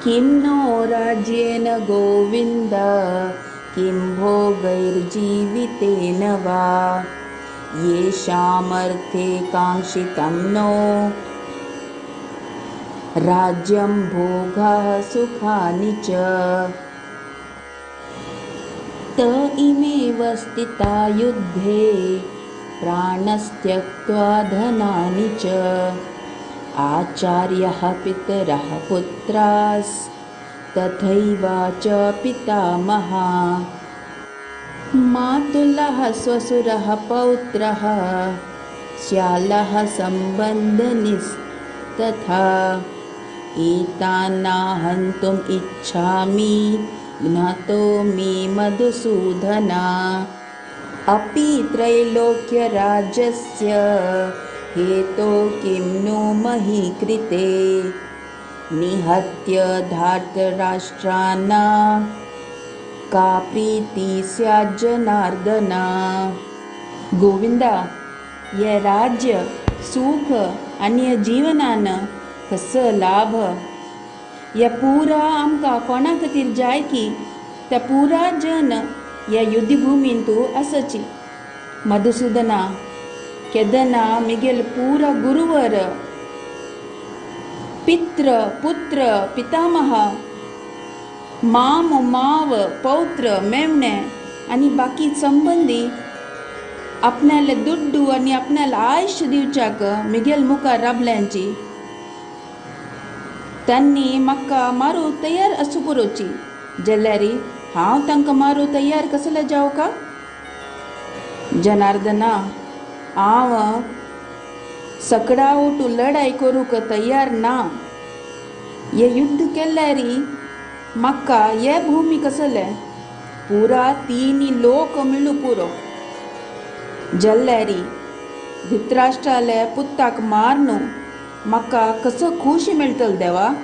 किं नो राज्येन गोविन्द किं भोगैर्जीवितेन वा। येषामर्थे काङ्क्षितं नो राज्यं भोगाः सुखानि च। त इमेव स्थिता युद्धे प्राणस्त्यक्त्वा धनानि च। आचार्यः पितरः पुत्रास्तथैव च पितामहः। मातुलः स्वसुरः पौत्रः श्यालः सम्बन्धिनस्तथा। एतान्नाहन्तुम् इच्छामि ज्ञातो मे मधुसूदना। अपि त्रैलोक्यराज्यस्य हेतो किं नु मही कृते। निहत्य धार्तराष्ट्राणां का प्रीति स्याज्जनार्दन। गोविंदा, हे राज्य सुख आनी हे जीवनान कसो लाभ, हे पुरा आमकां कोणा खातीर जाय की ते पुरा जन ह्या युद्धभुमींतु आसची। मधुसूदना, केदना मिगेल पुरा गुरुवर पित्र पुत्र पितामह माम माव पौत्र मेवणे आनी बाकी संबंदी आपणाले दुड्डू आनी आपणाले आयुश्य दिवच्याक मिगेल मुखार राबल्यांची तांणी म्हाका मारू तयार आसूं पुरोची जाल्यार हांव तांकां मारू तयार कसले जावं का? जनार्दना, हांव सकडा उठू लढाई करूंक तयार ना. हें युद्ध केल्यार म्हाका हे भुमी कसलें पुरा तिनी लोक मेळूं पुरो. जाल्यार धृतराष्ट्राले पुताक मारून म्हाका कसो खुशी मेळटलो देवा?